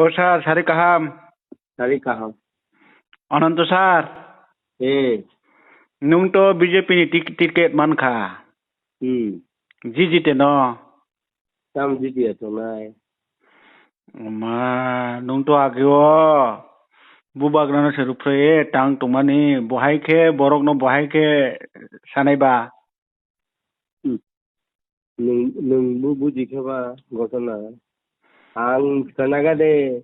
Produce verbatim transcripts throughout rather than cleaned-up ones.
O sir, sari kaham. Sari kaham. Ananto sir. Eh. Nung to B J P ni tik-, ticket mankha. Hmm. Jiji te no. Tam jiji ya tongnai. Ma, nung to agi o. Bubagrano se rupre tang tongmani. Bohai khe, borok no bohai khe sanai ba. Hmm. Nwng, nwng bo buji khe ba gotona. Ang sanaga de,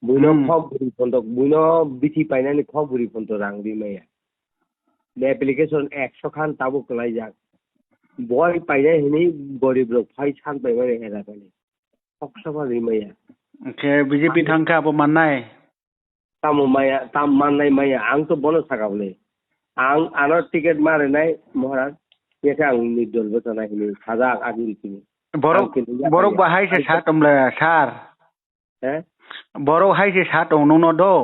buino Hmm. Khok bwrwi phonto, buino bithi painani khok bwrwi phonto rang ri maya. Be application ekso khan tabuk kwlaijak. Boi painai hwnwi gorib rok phai san paimani era kani. Khoksa ma ri maya. Khe B J P thang khe abo mannai? Tamo maya, tam mannai maya, ang to bono saka bole. Ang ano ticket ma rinai, Maharaj, yekhe ang nirdol bwchanai hwnwi sajak agini simi. Borok, Ang kintu borok yakya. Bahai se Ang sa tomle, sir. He? Borok hai se sa tong nungno do.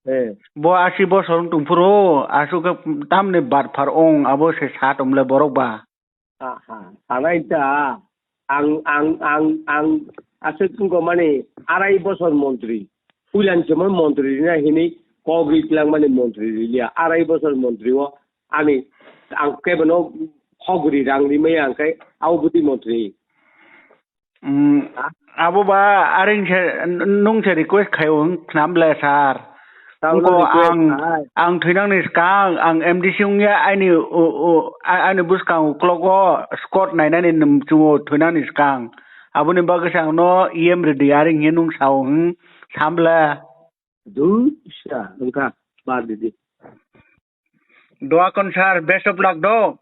He. Bo asi bosor wng tong phuru, aswk khe tamni barphar wng, abo se sa tomle borok ba. Aha, sanai ta, ang, ang, ang, ang, aswk wngkha mani arai bosor montri, puilan se mon montri rina hini kok ri twlang mani montri riliya, arai bosor montri o ani, ang kebono hogri rang rimaya ang kai au bwtwi montri. Mm, Ha? Abo ba aring se n-, nung se request khaio hwn khnam le sir. Tamo Wngkho request ang, khai. Ang thwinangni swkang ang M D C wngya aini u, u, a-, aini bwskang uklogo squad nainani num chungo thwinangni swkang. Aboni bagwi se ang no E M rwdi aring hinwi nung sao hwn sam le. Dusra wngkha bad di. Doa kon sir, best of luck do.